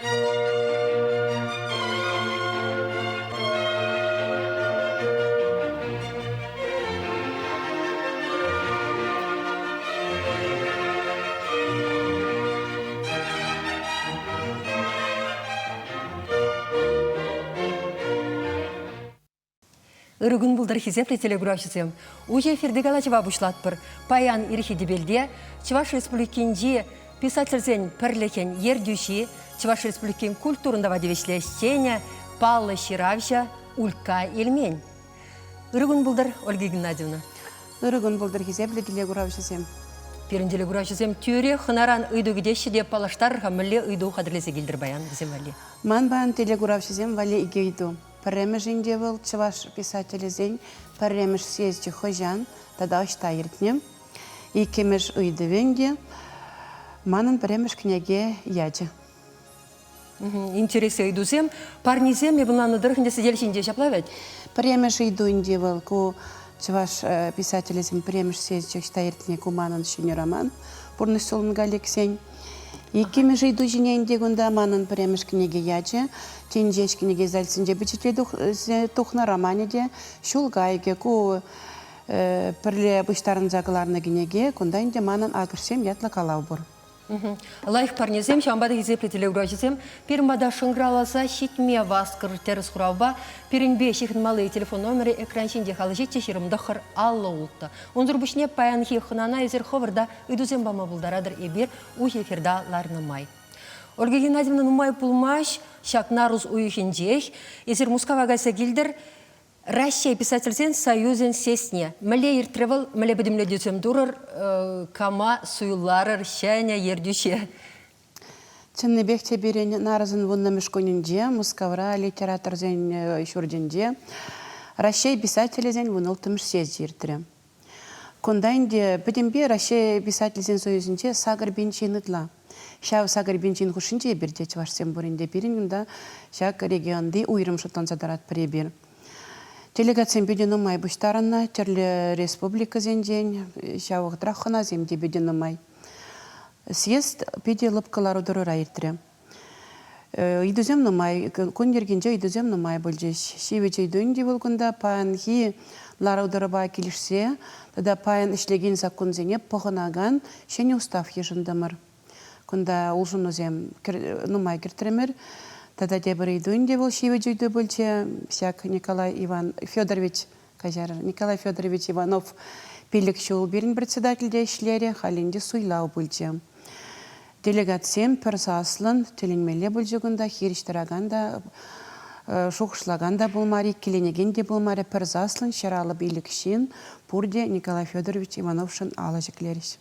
Ырӑ кун пултӑр, хисеплӗ телекуравҫӑсем! Уҫӑ эфирти калаҫӑва пуҫлатпӑр. Паян ирхи тӗпелте Чӑваш Республикинчи писательсен пӗрлӗхӗн ертӳҫи, Чӑваш Республикин культурӑн тава тивӗҫлӗ ӗҫченӗ, паллӑ ҫыравҫӑ Улька Эльмен. Ырӑ кун пултӑр, Ольга Геннадьевна. Ырӑ кун пултӑр, хисеплӗ телекуравҫӑсем. Пирӗн телекуравҫӑсем тӳрех хӑнаран ыйту кӗтеҫҫӗ те паллаштарӑр-ха, мӗнле ыйту хатӗрлесе килтӗр паян вӗсем валли? Ман паян телекуравҫӑсем валли икӗ ыйту. Пӗрремӗшӗнче вӑл чӑваш писателӗсен пӗрремӗш съезчӗ хӑҫан тата ӑҫта иртнӗ? Иккӗмӗш ыйтӑвӗ ӗнтӗ манӑн пӗрремӗш кӗнеке ячӗ. Интереслӗ ыйтусем. Парнисем эп ӑнланнӑ тӑрӑх ӗнтӗ сӗтел ҫинче ҫапла вӗт? Пӗрремӗш ыйту ӗнтӗ вӑл ку чӑваш писателӗсен пӗрремӗш съезчӗ ӑҫта иртни ку манӑн ҫӗнӗ роман «Пурнӑҫ сулӑнка лексен». Иккӗмӗш ыйту ҫине ӗнтӗ кунта манӑн пӗрремӗш кӗнеке ячӗ. Тин ҫеҫ кӗнеке издательствинче пичетле тухнӑ романӗ те «Ҫул кайӑкӗ». Ку пӗрле пуҫтарӑнса кӑларнӑ кӗнеке. Кунта ӗнтӗ манӑн «Акӑшсем» ятлӑ калав пур. Лайӑх парнесем, ҫавӑнпа та хисеплӗ телекуравҫӑсем, пирӗн пата шӑнкӑравласа ҫитме васкӑр тӗрӗс хуравпа пирӗнпе ҫыхӑнмалли телефон номерӗ экран ҫинче халӗ ҫитчӗ 29 56. Унсӑр пуҫне паянхи хӑнана эсир хӑвӑр та ыйтусем пама пултаратӑр эпир уҫӑ эфирта ларнӑ май. Ольга Геннадьевна нумай пулмасть ҫак нарӑс уйӑхӗнчех эсир Мускава кайса килтӗр. Раҫҫей писательсен союзӗн съездне мӗнле иртрӗ вӑл, мӗнле пӗтӗмлетӳсем турӑр, кама суйларӑр ҫӗнӗ ертӳҫе? Чӑннипех те пирӗн нарӑсӑн вуннӑмӗш кунӗнче Мускавра литераторсен ҫуртӗнче Раҫҫей писателӗсен вунулттӑмӗш съезчӗ иртрӗ. Кунта ӗнтӗ пӗтӗмпе Раҫҫей писательсен союзӗнче 8000 ҫын ытла. Ҫав 8000 ҫын хушшинче эпир те чӑвашсем пур ӗнтӗ. Пирӗн кунта ҫак регионти уйрӑм шутланса тӑратпӑр эпир. Делегатсем питӗ нумай пуҫтарӑннӑ, тӗрлӗ республикӑсенчен, ҫав вӑхӑтрах хӑнасем те питӗ нумай. Съезд питӗ лӑпкӑ лару-тӑрура иртрӗ. Ыйтусем нумай, кун йӗркинче ыйтусем нумай пулчӗҫ. Ҫивӗч ыйту ӗнтӗ вӑл кунта паянхи лару-тӑрӑва килӗшсе тата паян ӗҫлекен саккунсене пӑхӑнакан ҫӗнӗ устав йышӑнтӑмӑр. Кунта улшӑнусем нумай кӗртрӗмӗр. Тата тепӗр ыйту ӗнтӗ вӑл ҫивӗч ыйту пулчӗ. Ҫак Николай Иван Федорович каҫарӑр, Николай Федорович Иванов пилӗк ҫул пирӗн председательте ӗҫлерӗ, халь ӗнтӗ суйлав пулчӗ. Делегатсем пӗр саслӑн тӗлӗнмелле пулчӗ кунта, хирӗҫ тӑракан та, шухӑшлакан та пулмарӗ, иккӗленекен те пулмарӗ. Пӗр саслӑн 155 ҫын пурте Николай Федорович Ивановшӑн алӑ ҫӗклерӗҫ.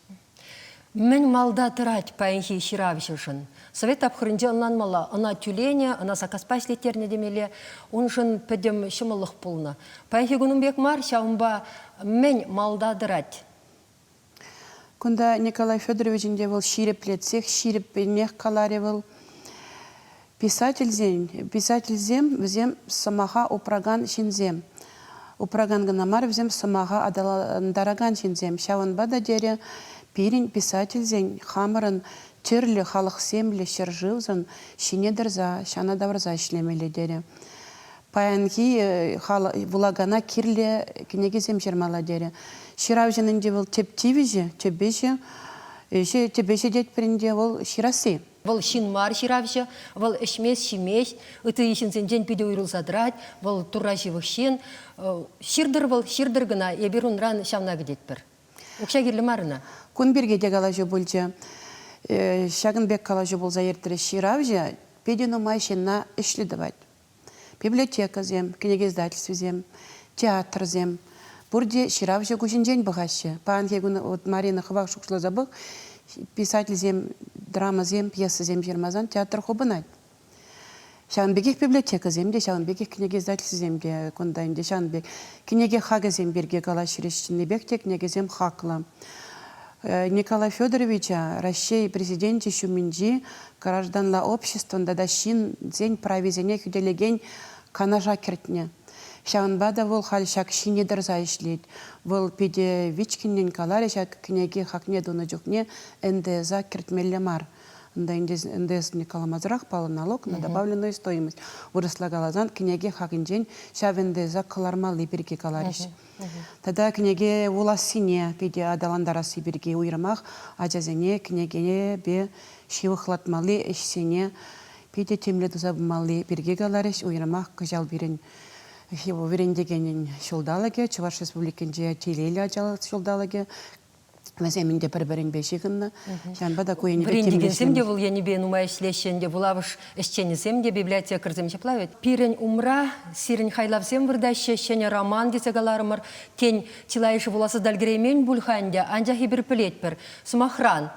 Мӗн малта тӑрать паянхи ҫыравҫӑшӑн? Совет тапхӑрӗнче ӑнланмалла, ӑна тӳленӗ, ӑна саккаспа ӗҫлеттернӗ темелле, уншӑн пӗтӗм ҫӑмӑллӑх пулнӑ. Паянхи кун ун пек мар, ҫавӑнпа мӗн малта тӑрать? Кунта Николай Федорович ӗнтӗ вӑл ҫирӗплетсех, ҫирӗппӗнех каларӗ вӑл. Писательсен, писательсем вӗсем сӑмаха упракан ҫынсем. Упракан кӑна мар, вӗсем сӑмаха аталантаракан ҫынсем. Ҫавӑнпа та терӗ, пирӗн писательсен хамӑрӑн тӗрлӗ халӑхсемлӗ ҫӗршывшӑн ҫине тӑрса, ҫанӑ тавӑрса ӗҫлемелле терӗ. Паянхи вулакана кирлӗ кӗнекесем ҫырмалла терӗ. Ҫыравҫӑн ӗнтӗ вӑл тӗп тивӗҫӗ, тӗп ӗҫӗ, ӗҫӗ тӗп ӗҫӗ тетпӗр ӗнтӗ вӑл ҫырасси. Вӑл ҫын мар ҫыравҫӑ, вӑл ӗҫмест, ҫимест, ытти ҫынсенчен питӗ уйрӑлса тӑрать, вӑл Турра ҫывӑх ҫын. Ҫыртӑр вӑл, ҫыртӑр кӑна, эпир унран ҫавна кӗтетпӗр. Укҫа кирлӗ мар ӑна. Кун пирки те калаҫу пулчӗ. Ҫакӑн пек калаҫу пулса иртрӗ. Ҫыравҫӑ питӗ нумай ҫынна ӗҫлӗ тӑвать. Библиотекӑсем, кӗнеке издательствисем, театрсем пурте ҫыравҫӑ куҫӗнчен пӑхаҫҫӗ. Паянхи кун вот Марина хӑвах шухӑшласа пӑх, писательсем драмӑсем, пьесӑсем ҫырмасан театр хупӑнать. Ҫавӑн пекех библиотекӑсем те, ҫавӑн пекех кӗнеке издательствисем те кунта ӗнтӗ ҫавӑн пек. Кӗнеке хакӗсем пирки калаҫрӗҫ, чӑннипех те кӗнекесем хаклӑ. Николай Федоровича Раҫҫей Президенчӗ ҫумӗнчи гражданла обществӑн тата ҫынсен прависене хӳтӗлекен канаша кӗртнӗ. Ҫавӑнпа та вӑл халь ҫак ҫине тӑрса ӗҫлет. Вӑл питӗ вичкӗннӗн каларӗ ҫак кӗнеке хакне тунӑ чухне НТСа кӗртмелле мар. Унта НДС каламасӑрах паллӑ налог на добавленную стоимость. Вырӑсла каласан кӗнеке хакӗнчен ҫав НДСа кӑлармалли пирки каларӗҫ. Тата кӗнеке вулассине питӗ аталантарасси пирки уйрӑмах ачасене кӗнекепе ҫывӑхлатмалли ӗҫсене питӗ тимлӗ туса пымалли пирки каларӗҫ. Уйрӑмах кӑҫал пирӗн вӗрентекенӗн ҫулталӑкӗ, Чӑваш Республикинче телейлӗ ачалӑх ҫулталӑкӗ. Вӗсем ӗнтӗ пӗр-пӗринпе ҫыхӑннӑ. Ҫавӑнпа та ку енӗпе Вӗрентекенсем те вӑл енӗпе нумай ӗҫлеҫҫӗ ӗнтӗ, вулавӑш ӗҫченӗсем те, библиотекарьсем ҫапла вӗт. Пирӗн умра сирӗн хайлавсем выртаҫҫӗ, ҫӗнӗ роман тесе каларӑмӑр. Тен, чылайӑшӗ вуласа та ӗлкӗреймен пуль-ха ӗнтӗ, анчах эпир пӗлетпӗр. Сӑмахран,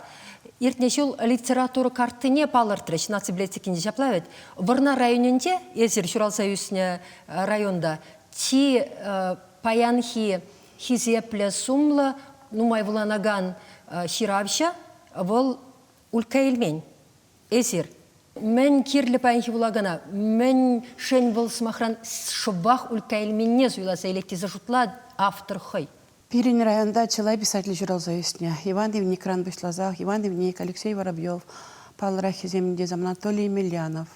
иртнӗ ҫул литература карттине палӑртрӗҫ наци библиотекинче ҫапла вӗт. Вӑрнар районӗнче эсир ҫуралса ӳснӗ районта чи паянхи хисеплӗ, сумлӑ, нумай вуланакан ҫыравҫӑ вӑл Улькка Эльмен. Эсир мӗн кирлӗ паянхи вулакана, мӗншӗн вӑл, сӑмахран, шӑпах Улькка Эльменне суйласа илет тесе шутлать автор хӑй? Пирӗн районта чылай писатель ҫуралса ӳснӗ. Иван Ивникран пуҫласах Иван Ивник, Алексей Воробьев, паллӑраххисем те Анатолий Емельянов.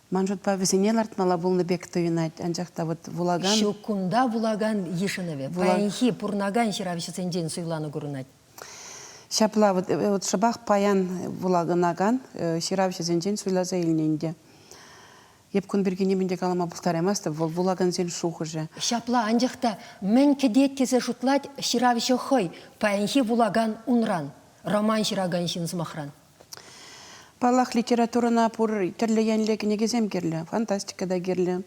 Ман шутпа, вӗсене лартмалла пулнӑ пек туйӑнать, анчах та вот вулакан... Ҫук, кунта вулакан йышӑнӑвӗ паянхи пурӑнакан ҫыравҫӑсенчен суйланӑ курӑнать. Ҫапла, вот, вот шӑпах паян вулаканакан ҫыравҫӑсенчен суйласа илнӗ ӗнтӗ. Эп кун пирки нимӗн те калама пултараймастӑп, вӑл вулакансен шухӑшӗ. Ҫапла, анчах та мӗн кӗтет тесе шутлать ҫыравҫӑ хӑй, паянхи вулакан унран, роман ҫыракан ҫын сӑмахран. Паллах, литературӑна пур тӗрлӗ енлӗ кӗнекесем кирлӗ. Фантастика та кирлӗ,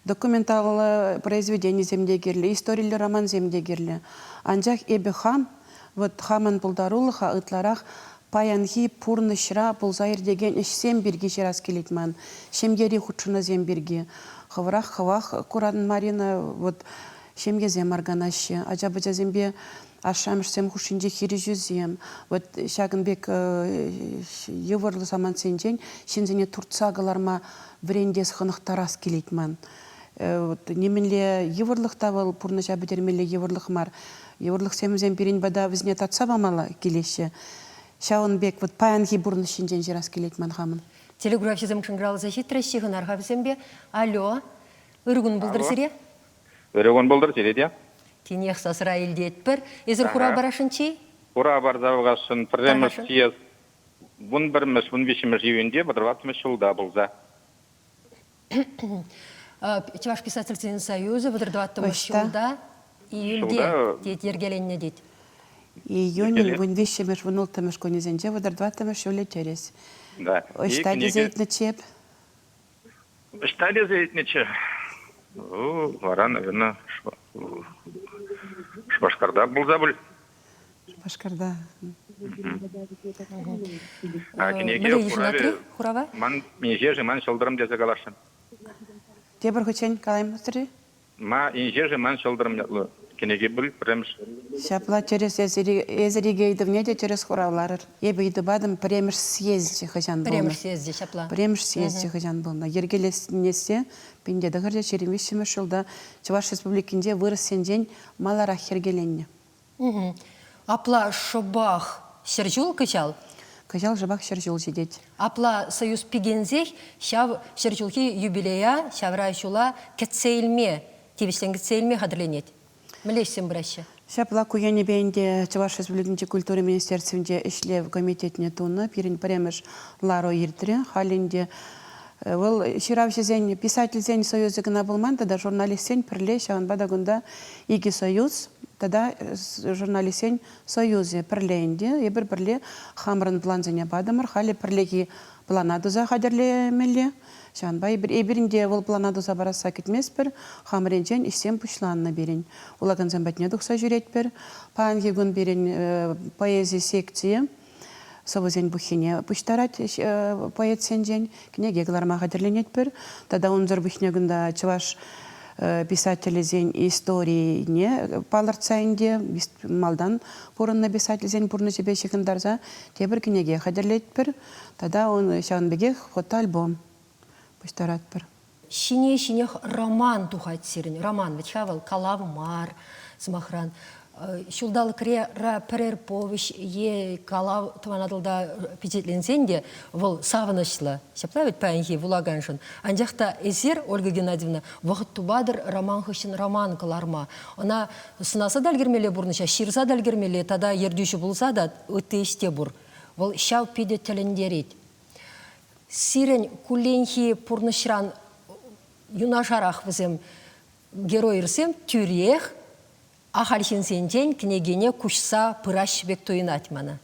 документаллӑ произведенисем те кирлӗ, историллӗ романсем те кирлӗ. Анчах эпӗ хам, вот хамӑн пултарулӑха ытларах паянхи пурнӑҫра пулса иртекен ӗҫсем пирки ҫырас килет ман, ҫемьери хутшӑнусем пирки. Хӑвӑрах хӑвах куран, Марина, вот ҫемьесем арканаҫҫӗ, ача-пӑчасемпе ашшӗ-амӑшсем хушшинче хирӗҫӳсем, вот ҫакӑн пек йывӑрлӑ самантсенчен ҫынсене туртса кӑларма вӗрентес, хӑнӑхтарас килет ман. Вот нимӗнле йывӑрлӑх та вӑл пурнӑҫа пӗтермелле йывӑрлӑх мар. Йывӑрлӑхсем вӗсем пирӗн пата вӗсене татса памалла килеҫҫӗ. Ҫавӑн пек вот паянхи пурнӑҫ ҫинчен ҫырас килет ман хамӑн. Телеграфҫӑсем шӑнкӑравласа ҫитрӗҫ, ҫыхӑнар-ха вӗсемпе. Алло, ырӑ кун пултӑр сире. Ырӑ кун пултӑр сире те. Тинех сасӑра илтетпӗр. Эсир хурав парасшӑнччӗ-и? Хурав парса пӑхасшӑн. Пӗрремӗш съезд 11-мӗш, 13-мӗш июньте 34-мӗш ҫулта пулса. Чӑваш писательсен союзӗ 34-мӗш ҫулта июльте тет йӗркеленнӗ тет. Июнӗн 13-мӗш, 16-мӗш кунӗсенче 34-мӗш ҫулӗ тӗрӗс. Да. Ӑҫта тесе ыйтнӑччӗ эп? Ӑҫта тесе ыйтнӑччӗ? Вара, наверное, Шупашкарта пулса пуль. Шупашкарта. А кӗнеке хуравӗ хурава? Ман инҫе-ши, ман ҫӑлтӑрӑм тесе каласшӑн. Тепӗр хутчен калаймастӑр-и? Ма инҫе-ши ман ҫӑлтӑрӑм ятлӑ кӗнеке пуль пӗрремӗш. Ҫапла тӗрӗс эсир икӗ ыйтӑвне те тӗрӗс хуравларӑр. Эпӗ ыйту патӑм пӗрремӗш съезчӗ хӑҫан пулнӑ? Пӗрремӗш съезчӗ ҫапла. Пӗрремӗш съезчӗ хӑҫан пулнӑ? Йӗркеленессе 1923 ҫулта Чӑваш Республикинче вырӑссенчен маларах йӗркеленнӗ. Апла шӑпах 100 ҫул кӑҫал? Кӑҫал шӑпах 100 ҫул ҫитет. Апла союз пикенсех ҫав 100 ҫулхи юбилея, ҫавра ҫула кӗтсе илме, тивӗҫлӗн кӗтсе илме хатӗрленет. Мӗнле ӗҫсем пыраҫҫӗ? Ҫапла ку енӗпе ӗнтӗ Чӑваш Республикинчи культура министерствинче ӗҫлев комитетне тунӑ. Пирӗн пӗрремӗш лару иртрӗ. Халь ӗнтӗ вӑл ҫыравҫӑсен, писательсен союзӗ кӑна пулман тата журналистсен пӗрле, ҫавӑнпа та кунта икӗ союз тата журналистсен союзӗ пӗрле ӗнтӗ. Эпир пӗрле хамӑрӑн плансене патӑмӑр. Халӗ пӗрлехи плана туса хатӗрлемелле. Ҫавӑнпа эпир, эпир ӗнтӗ вӑл плана туса парасса кӗтместпӗр. Хамӑр енчен ӗҫсем пуҫланнӑ пирӗн. Вулакансем патне тухса ҫӳретпӗр. Паянхи кун пирӗн поэзи секцийӗ сӑвӑсен пуххине пуҫтарать поэтсенчен, кӗнеке кӑларма хатӗрленетпӗр. Тата унсӑр пуҫне кунта чӑваш писателӗсен историне палӑртса ӗнтӗ малтан пурӑннӑ писательсен пурнӑҫӗпе ҫыхӑнтарса тепӗр кӗнеке хатӗрлетпӗр. Тата ун ҫавӑн пекех фотоальбом пуҫтаратпӑр. Ҫине-ҫинех роман тухать сирӗн. Роман вӗт-ха вӑл калав мар, сӑмахран. Ҫулталӑкре пӗрер повеҫ е калав Тӑван Атӑлта пичетленсен те вӑл савӑнӑҫлӑ. Ҫапла вӗт паянхи вулаканшӑн. Анчах та эсир, Ольга Геннадьевна, вӑхӑт тупатӑр роман хыҫҫӑн роман кӑларма. Ӑна сӑнаса та ӗлкӗрмелле пурнӑҫа, ҫырса та ӗлкӗрмелле тата ертӳҫӗ пулса та ытти ӗҫ те пур. Вӑл ҫав питӗ тӗлӗнтерет. Сирӗн кулленхи пурнӑҫран юнашарах вӗсем геройӑрсем тӳрех ахаль ҫынсенчен кӗнекене куҫса пыраҫҫӗ пек туйӑнать мана.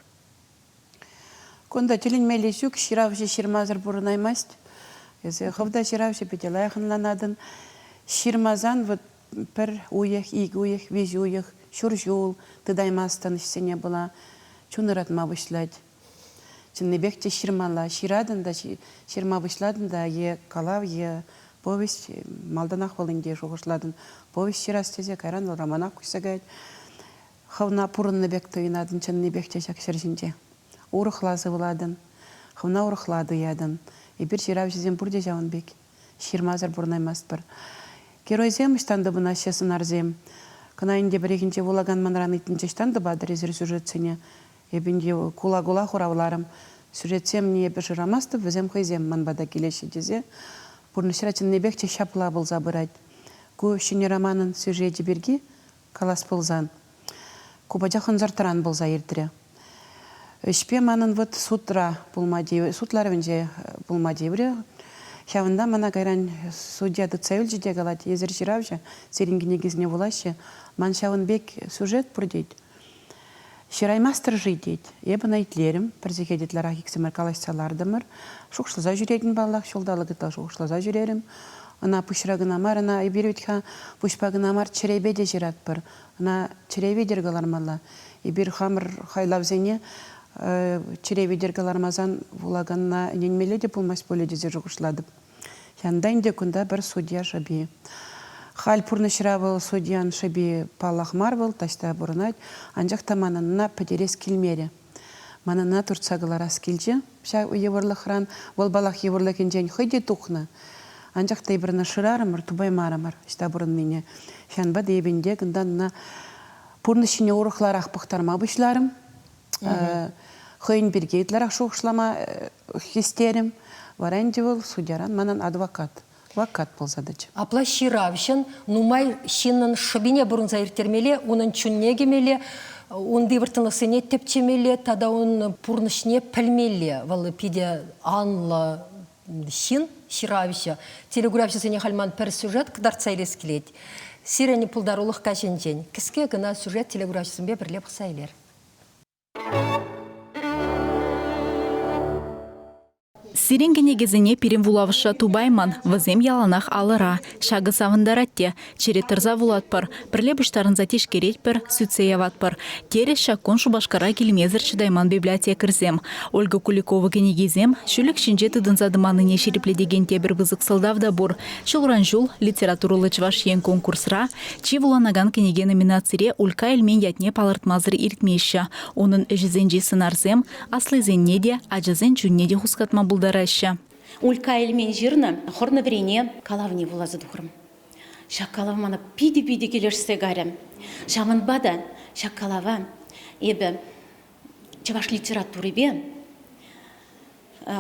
Кунта тӗлӗнмелли ҫук, ҫыравҫӑ ҫырмасӑр пурӑнаймасть. Эсӗ хӑв та ҫыравҫӑ питӗ лайӑх ӑнланатӑн. Ҫырмасан вот пӗр уйӑх, ик уйӑх, виҫ уйӑх, ҫур ҫул тытаймастӑн ӗҫсене пула чун ыратма пуҫлать. Чӑннипех те ҫырмалла. Ҫыратӑн та, ҫырма пуҫлатӑн та е калав, е повесть. Малтанах вӑл ӗнтӗ шухӑшлатӑн. Повесть ҫырас тесе кайран вӑл романах куҫса каять. Хӑвна пурӑннӑ пек туйӑнатӑн чӑннипех те ҫак ҫӗр ҫинче. Урӑхла сывлатӑн, хӑвна урӑхла туятӑн. Эпир ҫыравҫӑсем пурте ҫавӑн пек. Ҫырмасӑр пурӑнаймастпӑр. Геройсем ӑҫтан тупӑнаҫҫӗ сӑнарсем? Кӑна ӗнтӗ пӗррехинче вулакан манран ыйтнӑччӗ, ӑҫтан тупатӑр эсир сюжетсене? Эп ӗнтӗ кула-кула хуравларӑм. Сюжетсем ни эпӗ шырамастӑп, вӗсем хӑйсем ман пата килеҫҫӗ тесе. Пурнӑҫра чӑннипех те ҫапла пулса пырать. Ку ҫӗнӗ романӑн сюжечӗ пирки калас пулсан, ку пачах ӑнсӑртран пулса иртрӗ. Ӗҫпе манӑн вӑт судра пулма тив, суд ларӑвӗнче пулма тиврӗ. Ҫавӑнта мана кайран судья тытса илчӗ те калать, эсир ҫыравҫӑ, сирӗн кӗнекесене вулаҫҫӗ, ман ҫавӑн пек сюжет пур тет. Ҫыраймастӑр-ши тет. Эп ӑна итлерӗм. Пӗр сехет ытларах иксӗмӗр калаҫса лартӑмӑр. Шухӑшласа ҫӳретӗн паллах, ҫулталӑк ытла шухӑшласа ҫӳрерӗм. Ӑна пуҫра кӑна мар, ӑна эпир вӗт-ха пуҫпа кӑна мар, чӗрепе те ҫыратпӑр. Ӑна чӗре витӗр кӑлармалла. Эпир хамӑр хайлавсене чӗре витӗр кӑлармасан вулаканна ӗненмелле те пулмасть пулӗ тесе шухӑшлатӑп. Ҫавӑнта ӗнтӗ кунта пӗр судья шӑпи. Халь пурнӑҫра вӑл судьян шӑпи паллах мар вӑл, таҫта пурӑнать, анчах та манӑн ӑна пӗтерес килмерӗ. Ман ӑна туртса кӑларас килчӗ ҫав йывӑрлӑхран. Вӑл паллах йывӑрлӑхӗнчен хӑй те тухнӑ. Анчах та эпир ӑна шырарӑмӑр, тупаймарӑмӑр ӑҫта пурӑннине. Ҫавӑнпа та эпӗ ӗнтӗ кунтан ӑна пурнӑҫ ҫине урӑхларах пӑхтарма пуҫларӑм. Хӑйӗн пирки ытларах шухӑшлама хистерӗм. Вара ӗнтӗ вӑл судьяран манӑн адвокат, адвокат пулса тӑчӗ. Апла ҫыравҫӑн нумай ҫыннӑн шӑпине пурӑнса ирттермелле, унӑн чунне кӗмелле, унти вӑрттӑнлӑхсене тӗпчемелле тата ун пурнӑҫне пӗлмелле. Вӑл питӗ анлӑ ҫын, ҫыравҫӑ. Телекуравҫӑсене халь ман пӗр сюжет кӑтартса илес килет. Сирӗн пултарулӑх каҫӗнчен кӗске кӑна сюжет телекуравҫӑсемпе пӗрле пӑхса илер. Сирӗн кӗнекесене пирӗн вулавӑшра тупайман, вӗсем яланах алӑра. Ҫакӑ савӑнтарать те. Черет тӑрса вулатпӑр, пӗрле пуҫтарӑнса тишкеретпӗр, сӳтсе яватпӑр, терӗҫ ҫак кун Шупашкара килмесӗр чӑтайман библиотекарьсем. Ольга Куликова кӗнекисем ҫӳлӗк ҫинче тытӑнса тӑманнине ҫирӗплетекен тепӗр пысӑк сӑлтав та пур. Ҫулран-ҫул Литературӑллӑ Чӑваш Ен конкурсра Чи вуланакан кӗнеке номинацире Улька Эльмен ятне палӑртмасӑр иртмеҫҫӗ. Унӑн ӗҫӗсенчи сӑнарсем аслисенне те, ачасен чунне те хускатма пултараҫҫӗ. Улька Эльмен ҫырнӑ Хӑрнӑ вӗрене калавне вуласа тухрӑм. Ҫак калав мана питӗ-питӗ килӗшсе кайрӗ. Ҫавӑнпа та ҫак калава эпӗ чӑваш литературипе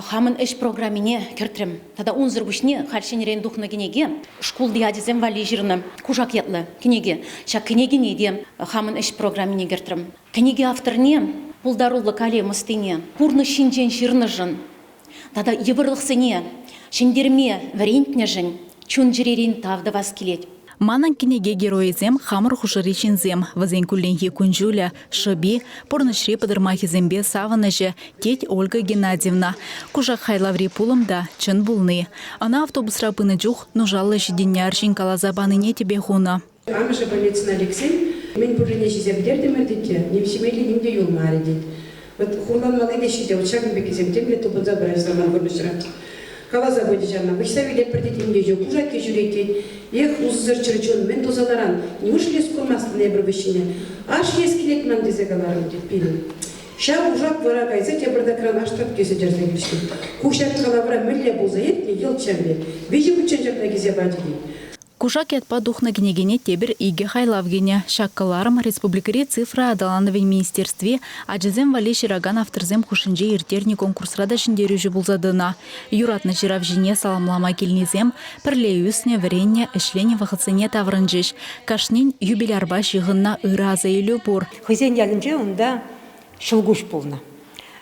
хамӑн ӗҫ программине кӗртрӗм. Тата унсӑр пуҫне халь ҫӗнӗрен тухнӑ кӗнеке шкулти ачасем валли ҫырнӑ Кушак ятлӑ кӗнеке. Ҫак кӗнекене те хамӑн ӗҫ программине кӗртрӗм. Кӗнеке авторне, пултаруллӑ калем ӑстине, пурнӑҫ ҫинчен ҫырнӑшӑн тата йывӑрлӑхсене ҫӗнтерме вӗрентнӗшӗн чун-чӗререн тав тӑвас килет. Манӑн кӗнеке геройӗсем хамӑр хушӑри ҫынсем, вӗсен кулленхи кун-ҫулӗ, шӑпи, пурнӑҫри пӑтӑрмахӗсемпе савӑнӑҫӗ, тет Ольга Геннадьевна. Кушак хайлаври пулӑм та чӑн пулни. Ӑна автобусра пынӑ чух нушаллӑ ҫитӗннӗ арҫын каласа панине тӗпе хунӑ. Амӑшӗ больницӑна лексен мӗн пуррине ҫисе пӗтертӗмӗр тет те, ним ҫимелли ним те юлмарӗ тет. Вӑт хурланмалли те ҫитӗ, вот ҫакӑн пеккисем темле тупӑнса пыраҫҫӗ ман пурнӑҫра. Каласа пычӗ ҫавна, выҫса вилетпӗр тет, инке ҫук, кушакки ҫӳрет тет. Эх, усӑсӑр чӗрчун, мӗн туса ларан, ниушлӗ эс курмастӑн эпӗр выҫҫине? Аш ҫиес килет ман тесе каларӑм тет пирӗн. Ҫав кушак вара кайса тепӗртакран аш татки сӗтӗрсе килчӗ. Ку ҫак калавра мӗнле пулса иртнӗ йӑлт ҫав пек. Виҫӗ хутчен ҫакна килсе пачӗ тет. Кушак ятпа тухнӑ кӗнекене тепӗр икӗ хайлав кӗнӗ. Ҫак кӑларӑм республикӑри цифра аталанӑвӗн министерстви ачасем валли ҫыракан авторсем хушшинче ирттернӗ конкурсра та ҫӗнтерӳҫӗ пулса тӑнӑ. Юратнӑ ҫыравҫине саламлама килнисем пӗрле ӳснӗ, вӗреннӗ, ӗҫленӗ вӑхӑтсене таврӑнчӗҫ. Кашнин юбилярпа ҫыхӑннӑ ырӑ асаилӳ пур. Хӑйсен ялӗнче унта ҫӑлкуҫ пулнӑ.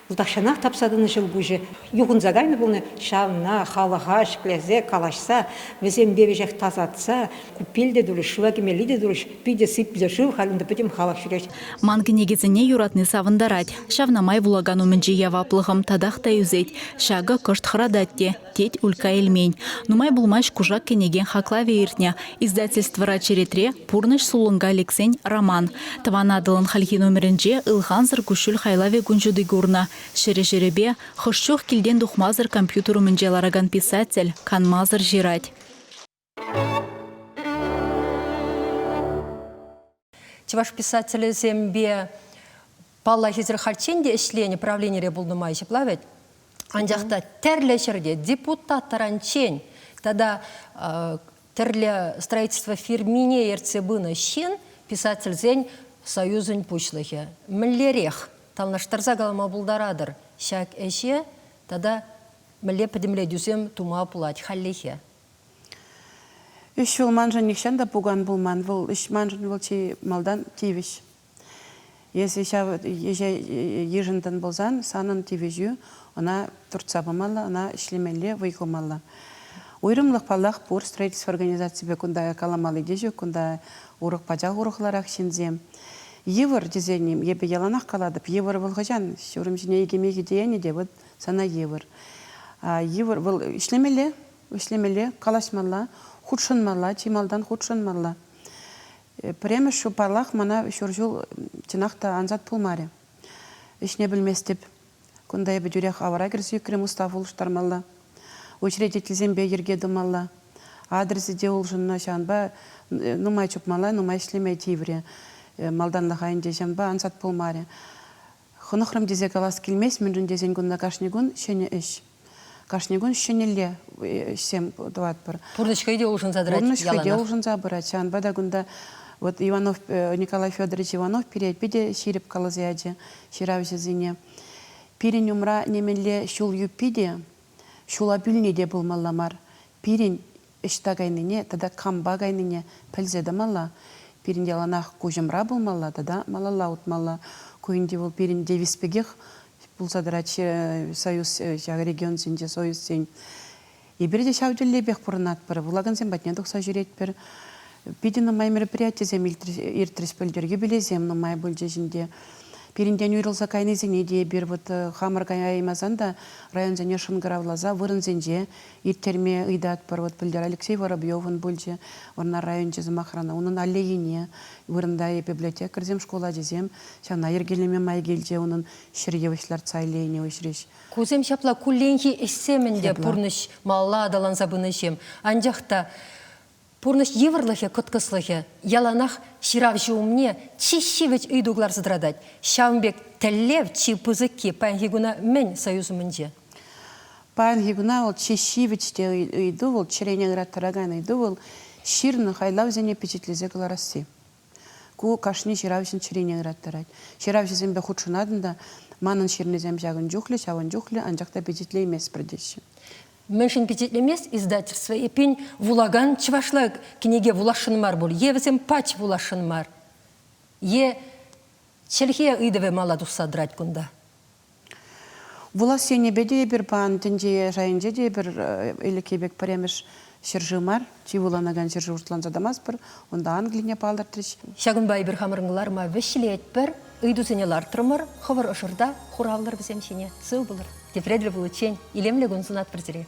Вӑл тахҫанах тапса тӑнӑ ҫӑлкуҫӗ юхӑнса кайнӑ пулнӑ. Ҫавна халӑха ҫӗклесе, калаҫса, вӗсемпе веҫех тасатса купель те турӗҫ, шыва кӗмелли те турӗҫ. Питӗ сиплӗ шыв, халь унта пӗтӗм халӑх ҫӳрет. Ман кӗнекесене юратни савӑнтарать. Ҫавна май вулакан умӗнчи яваплӑхӑм татах та ӳсет. Ҫакӑ кӑшт хӑратать те, тет Улька Эльмень. Нумай пулмасть кушак кӗнекен хаклавӗ иртнӗ. Издательствӑра черетре «Пурнӑҫ сулӑнка лексен» роман. Тӑван Атӑлӑн хальхи номерӗнче ылхансӑр куҫҫуль хайлавӗ кун ҫути курнӑ. Ҫӗрӗ-ҫӗрӗпе хӑш чух килтен тухмасӑр компьютер умӗнче ларакан писатель канмасӑр ҫырать. Чӑваш писателӗсемпе паллах эсир хальччен те ӗҫленӗ правленире пулнӑ май ҫапла вӗт. Анчах та тӗрлӗ ҫӗрте депутат таранччен тата тӗрлӗ строительство фирмине ертсе пынӑ ҫын писательсен союзӗн пуҫлӑхӗ. Мӗнлерех танлаштарса калама пултаратӑр ҫак ӗҫе тата мӗнле пӗтӗмлетӳсем тума пулать хальлӗхе? Ӗҫ вӑл маншӑн нихҫан та пукан пулман. Вӑл ӗҫ маншӑн вӑл чи малтан тивӗҫ. Эсӗ ҫав ӗҫе йышӑнтӑн пулсан санӑн тивӗҫӳ ӑна туртса пымалла, ӑна ӗҫлемелле, вӑй хумалла. Уйрӑмлӑх, паллах, пур строительство организаципе кунта каламалли те ҫук, кунта урӑх пачах урӑхларах ҫынсем. Йывӑр тесен эпӗ яланах калатӑп, йывӑр вӑл хӑҫан ҫурӑм ҫине икӗ михӗ тиенӗ те вот сана йывӑр. Йывӑр вӑл ӗҫлемелле, ӗҫлемелле, калаҫмалла, хутшӑнмалла, чи малтан хутшӑнмалла. Пӗрремӗш ҫул, паллах, мана ҫур ҫул чӑнах та ансат пулмарӗ. Ӗҫне пӗлместӗп. Кунта эпӗ тӳрех авӑра кӗрсе ӳкрӗм, устав улӑштармалла. Учредительсемпе йӗрке тумалла. Адресӗ те улшӑннӑ, ҫавӑнпа нумай чупмалла, нумай ӗҫлеме тиврӗ. Малтанлӑха ӗнтӗ ҫавӑнпа ансат пулмарӗ. Хӑнӑхрӑм тесе калас килмест, мӗншӗн тесен кунта кашни кун ҫӗнӗ ӗҫ. Кашни кун ҫӗнӗлле ӗҫсем тӑватпӑр. Пурнӑҫ хӑй те улшӑнса тӑрать Пурнӑҫ хӑй те улшӑнса пырать. Ҫавӑнпа та кунта вот Иванов, Николай Федорович Иванов пире питӗ ҫирӗп каласа ячӗ ҫыравҫӑсене. Пирӗн умра нимӗнле ҫул юппи те, ҫула пӳлни те пулмалла мар. Пирӗн ӑҫта кайнине тата кампа кайнине пӗлсе тӑмалла. Пирӗн яланах куҫӑмра пулмалла тата малалла утмалла. Ку ӗнтӗ вӑл пирӗн девиз пекех пулса тӑрать союз ҫак регионсенче союзсен. Эпир те ҫав тӗллевпех пурӑнатпӑр, вулакансем патне тухса ҫӳретпӗр. Питӗ нумай мероприятисем иртрӗҫ пӗлтӗр, юбилейсем нумай пулчӗҫ ӗнтӗ. Пирӗнтен уйрӑлса кайнисене те эпир вот хамӑр каяймасан та районсене шӑнкӑравласа вырӑнсенче ирттерме ыйтатпӑр. Вот пӗлтӗр Алексей Воробьевӑн пулчӗ Вӑрнар районӗнче сӑмахран. Унӑн аллейине вырӑнта библиотекарьсем, шкул ачисем ҫавна йӗркелеме май килчӗ. Унӑн ҫӗр йывӑҫ лартса аллейине уҫрӗҫ. Кусем ҫапла кулленхи ӗҫсем ӗнтӗ пурнӑҫ малалла аталанса пынӑҫем. Анчах та пурнӑҫ йывӑрлӑхӗ, кӑткӑслӑхӗ яланах ҫыравҫӑ умне чи ҫивӗч ыйту кӑларса тӑратать. Ҫавӑн пек тӗллев чи пысӑкки паянхи куна мӗн союз умӗнче? Паянхи куна вӑл чи ҫивӗч те ыйту вӑл, чӗрене ыраттаракан ыйту вӑл, ҫырнӑ хайлавсене пичетлесе кӑларасси. Ку кашни ҫыравҫӑн чӗрине ыраттарать. Ҫыравҫӑсемпе хутшӑнатӑн та, манӑн ҫырнисем ҫакӑн чухлӗ, ҫавӑн чухлӗ, анчах та пичетлейместпӗр теҫҫӗ. Мӗншӗн пичетлемест издательство? Эппин, вулакан чӑвашла кӗнеке вуласшӑн мар пуль е вӗсем пач вуласшӑн мар, е чӗлхе ыйтӑвӗ мала тухса тӑрать кунта? Вулас енӗпе те эпир пан тӗнче шайӗнче те эпир ӗлӗкхи пек пӗрремӗш ҫӗршыв мар, чи вуланакан ҫӗршыв шутланса тӑмастпӑр. Унта Англине палӑртрӗҫ. Ҫакӑнпа эпир хамӑрӑн кӑларӑма вӗҫлетпӗр, ыйтусене лартрӑмӑр, хӑвӑр ӑшӑрта хуравлӑр вӗсем ҫине. Сыв пулӑр. Тепре тӗл пуличчен илемлӗ кун сунатпӑр сире.